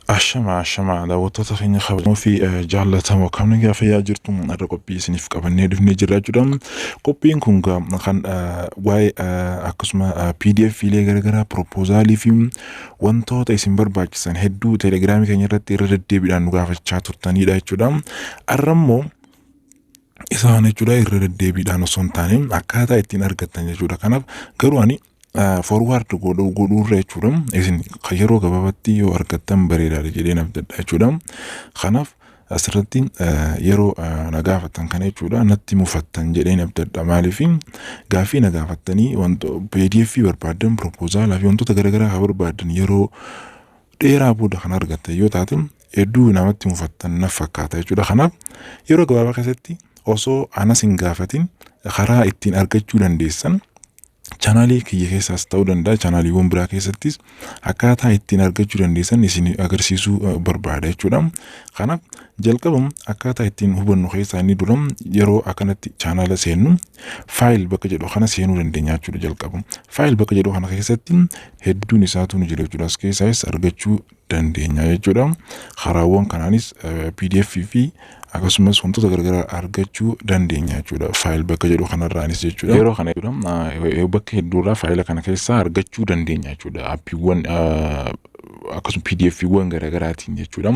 Ashama ashama, daawwattoota keenya kabajamoo fi jaallatamoo, kam nagaa fayyaa jirtu? Har'a qophii isiniif qabannee dhufnee jirra jechuudha. Qophiin kun kan waa'ee akkasuma PDF ilee garaagaraa, proposaalii fi wantoota isin barbaachisan hedduu Telegiraamii keenya irratti irra deddeebiidhaan nu gaafachaa turtanidha jechuudha. Har'a immoo isaan jechuudha irra deddeebiidhaan osoo hin taane akkaataa ittiin argattan jechuudha. Kanaaf garuu ani forward godhuurra jechuudha isin yeroo gabaabatti yoo argattan bareedaadha jedhee abdadha jechuudha. Kanaaf asirratti yeroo na gaafattan kana jechuudha natti mufattan jedheen abdadha. Maaliif gaaffii na gaafattanii PDF barbaaddan, proposaalaa fi wantoota garaagaraa kan barbaaddan yeroo dheeraa booda kan argattan yoo taate hedduu namatti mufattan na fakkaata jechuudha. Kanaaf yeroo gabaabaa keessatti osoo anas hin gaafatin karaa ittiin argachuu dandeessan, chaanaalii kiyya keessaas ta'uu danda'a, chaanaaliiwwan biraa keessattis akkaataa ittiin argachuu dandeessan isin agarsiisuu barbaada jechuudha. Kanaaf jalqaba akkaataa ittiin hubannu keessaa inni dura yeroo akkanatti chaanaala seennu file bakka jedhu kana seenuu dandeenya jechuudha jalqaba. File bakka jedhu kana keessatti hedduun isaatu ni jira jechuudha. As keessaas argachuu dandeenya jechuudha. Karaawwan kanaanis PDF fi akkasumas wantoota garaagaraa argachuu dandeenya jechuudha. File bakka jedhu kanarraanis jechuudha. Yeroo kana jechuudha bakka hedduurraa faayila kana keessaa argachuu dandeenya jechuudha. Appiiwwan akkasuma PDFiiwwan garaagaraatiin jechuudha.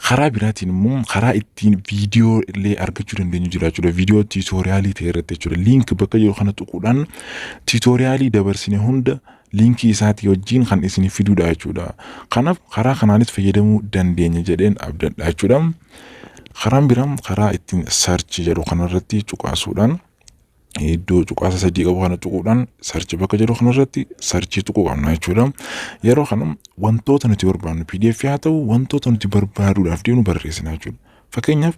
Karaa biraatiin immoo karaa ittiin viidiyoo illee argachuu dandeenyu jira jechuudha. Viidiyoo tutorialii ta'e irratti jechuudha. Link bakka jedhu kana tuquudhaan tutorialii dabarsine hunda linkii isaatii wajjin kan isin fiduudha jechuudha. Kanaaf karaa kanaanis fayyadamuu dandeenya jedheen abdadha jechuudha. Karaan biraan karaa ittiin search jedhu kanarratti cuqaasuudhaan, iddoo cuqaasa sadii qabu kana tuquudhaan, search bakka jedhu kanarratti searchii tuquu qabna jechuudha. Yeroo kana wantoota nuti barbaadnu, PDF haa ta'u, wantoota nuti barbaaduudhaaf deemnu barreessina jechuudha. Fakkeenyaaf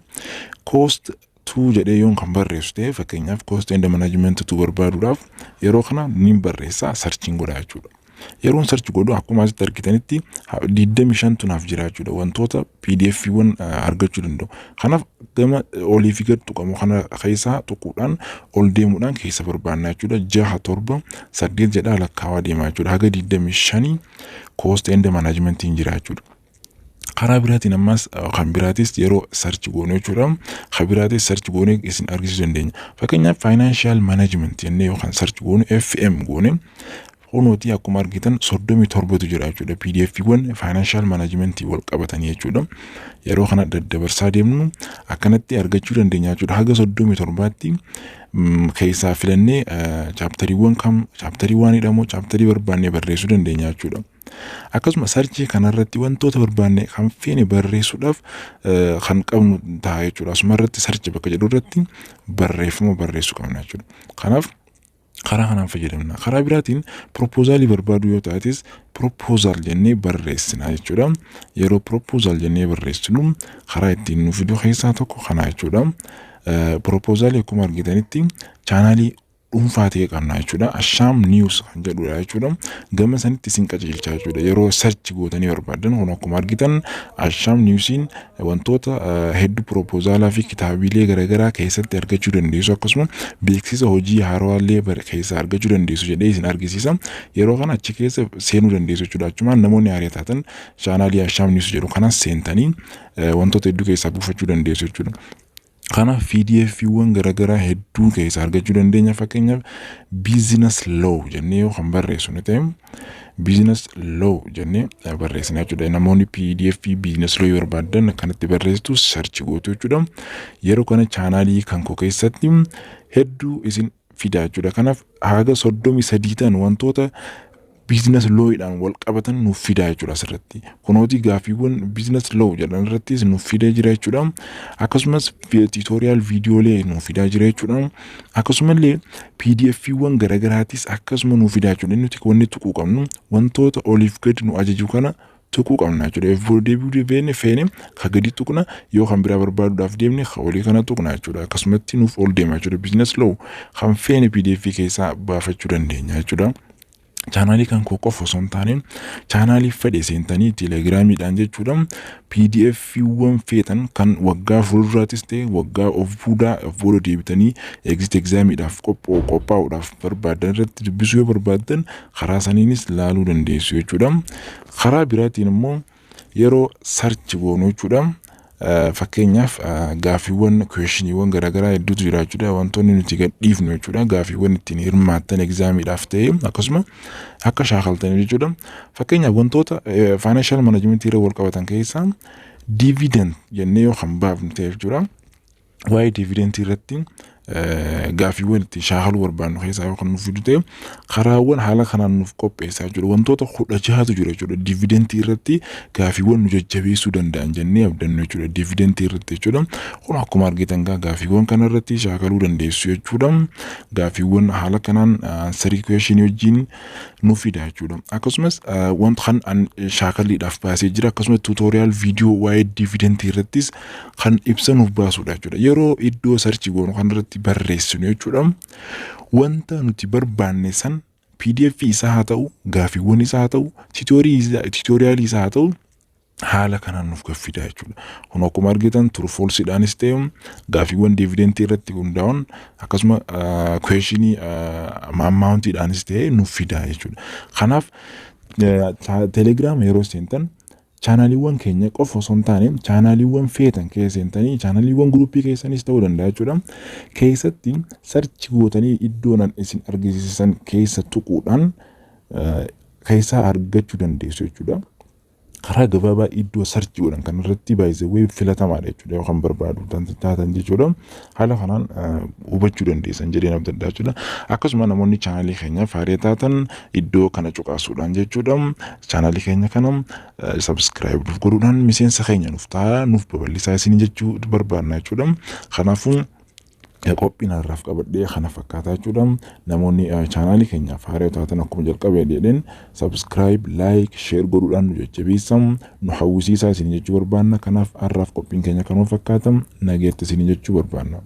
cost two jedhee yoon kan barreessu ta'e, fakkeenyaaf cost and management two barbaaduudhaaf yeroo kana ni barreessa, searchiin godha jechuudha. Yeroon search godhu akkuma asitti argitanitti 25tu naaf jira jechuudha. Wantoota PDFiiwwan argachuu danda'u. Kanaaf gama olii fi gad tuqamu kana keessaa tuquudhaan ol deemuudhaan keessa barbaanna jechuudha. Jaha, torba, saddeet jedhaa lakkaawaa deemaa jechuudha. Haga 25 cost and managementiin jira jechuudha. Karaa biraatiin ammas kan biraatis yeroo search goonu jechuudha. Kan biraatis search goonee isin argisiisuu dandeenya. Fakkeenyaaf financial management jennee yookaan search goonu, FM goone, kunooti akkuma argitan 37tu jira jechuudha. PDFiiwwan financial managementii wal qabatanii jechuudha. Yeroo kana daddabarsaa deemnu akkanatti argachuu dandeenya jechuudha. Haga 37tti keessaa filannee chapteriiwwan kam, chapterii waan jedhamu, chapterii barbaanne barreessuu dandeenya jechuudha. Akkasuma searchii kanarratti wantoota barbaanne kan feene barreessuudhaaf kan qabnu ta'a jechuudha. Asuma irratti search bakka jedhu irratti barreeffama barreessuu qabna jechuudha. Kanaaf karaa kanaan fayyadamna. Karaa biraatiin proposalii barbaaduu yoo taates proposal jennee barreessina jechuudha. Yeroo proposal jennee barreessinu karaa ittiin nu fidu keessaa tokko kana jechuudha. Proposalii akkuma argitanitti chaanaalii dhuunfaa ta'e qabna jechuudha. Ashaam News kan jedhudha jechuudha. Gama sanitti isin qajeelcha jechuudha. Yeroo search gootanii barbaadan kun akkuma argitan Ashaam Newsiin wantoota hedduu, proposalaa fi kitaabilee garaagaraa keessatti argachuu dandeessu, akkasuma beeksisa hojii haarawaallee keessaa argachuu dandeessu jedhee isin argisiisa. Yeroo kana achi keessa seenuu dandeessu jechuudha. Achumaan namoonni haaraa taatan chaanaalii Ashaam News jedhu kanas seentanii wantoota hedduu keessaa buufachuu dandeessu jechuudha. Kanaaf PDFiiwwan garaagaraa hedduu keessaa argachuu dandeenya. Fakkeenyaaf business law jennee yoo kan barreessinu ta'e, business law jennee barreessina jechuudha. Namoonni PDF business law barbaadan kanatti barreessitu, search gootu jechuudha. Yeroo kana chaanaalii kan koo keessatti hedduu isin fida jechuudha. Kanaaf haga 33 ta'an wantoota business lawidhaan wal qabatan nuuf fidaa jechuudha asirratti. Kunooti gaaffiiwwan business law jedhan irrattis nuuf fidee jira jechuudha. Akkasumas tutorial viidiyoolee nuuf fidaa jira jechuudha. Akkasumallee PDFiiwwan garaagaraatis akkasuma nuuf fidaa jechuudha. Nuti wanni tuquu qabnu wantoota oliif gadi nu ajaju kana tuquu qabna jechuudha. If deebi'uu feene feene ka gadi tuqna, yoo kan biraa barbaaduudhaaf deemne ka olii kana tuqna jechuudha. Akkasumatti nuuf ol deema jechuudha. Business law kan feene PDF keessaa baafachuu dandeenya jechuudha. Chaanaalii kan koo qofa osoo hin taane chaanaalii fedhe seentanii Telegiraamiidhaan jechuudha PDFiiwwan feetan kan waggaa fuulduraatis ta'e waggaa of boodaa of booda deebitanii exit examiidhaaf qophaa'uudhaaf barbaadan irratti dubbisuu yoo barbaaddan karaa saniinis laaluu dandeessu jechuudha. Karaa biraatiin immoo Yeroo search goonu jechuudha. Fakkeenyaaf, gaaffiiwwan, questioniiwwan garaagaraa hedduutu jira jechuudha. Wantoonni nuti gadhiifnu jechuudha. Gaaffiiwwan ittiin hirmaattan examiidhaaf ta'e, akkasuma akka shaakaltaniif jechuudha. Fakkeenyaaf, wantoota financial managementii irra wal qabatan keessaa dividend jennee yoo kan baafnu ta'e jechuudha. Waa'ee dividendii irratti gaaffiiwwan ittiin shaakaluu barbaannu keessaa yoo kan nuuf fidu ta'e, karaawwan haala kanaan nuuf qopheessaa jechuudha. Wantoota 16tu jira jechuudha. Dividendii irratti gaaffiiwwan nu jajjabeessuu danda'an jennee abdannu jechuudha. Dividendii irratti jechuudha. Kun akkuma argitan gaaffiiwwan kana irratti shaakaluu dandeessu jechuudha. Gaaffiiwwan haala kanaan answerii questionii wajjin nuuf fida jechuudha. Akkasumas wanta kan shaakalliidhaaf baasee jira. Akkasumas tutorial video waa'ee dividendii irrattis kan ibsa nuuf baasudha jechuudha. Yeroo iddoo search goonu kanarratti barreessinu jechuudha. Wanta nuti barbaanne san PDF isaa haa ta'u, gaaffiiwwan isaa haa ta'u, tutorialii isaa haa ta'u, haala kanaan nuuf gaffida jechuudha. Kun akkuma argitan true falseiidhaanis ta'e, gaaffiiwwan dividendii irratti hundaa'uun, akkasuma questionii amountiidhaanis ta'e nuuf fida jechuudha. Kanaaf Telegiraama yeroo seentan channeliiwwan keenya qofa osoo hin taane, channeliiwwan feetan keessa seentanii, channeliiwwan groupii keessanis ta'uu danda'a jechuudha. Keessatti search gootanii iddoo nan isin argisiisan keessa tuquudhaan keessaa argachuu dandeessu jechuudha. Karaa gabaabaa iddoo search godhan kanarratti baay'ee filatamaadha jechuudha, yookaan barbaadu taatan jechuudha. Haala kanaan hubachuu dandeessan jedhee abdadha jechuudha. Akkasuma namoonni channelii keenya haaraa taatan iddoo kana cuqaasuudhaan jechuudha. Channelii keenya kana subscribe nuuf godhuudhaan miseensa keenya nuuf ta'a, nuuf babal'isaa isin jechuu barbaanna jechuudha. Kanaafuu qophiin har'aaf qabadhee kana fakkaata jechuudha. Namoonni channelii keenyaaf haaraa taatan, akkuma jalqabee jedheen, subscribe, like, share godhuudhaan nu jajjabeessa, nu hawwisiisaa isin jechuu barbaanna. Kanaaf har'aaf qophiin keenya kanuma fakkaata, nageetti isin jechuu barbaanna.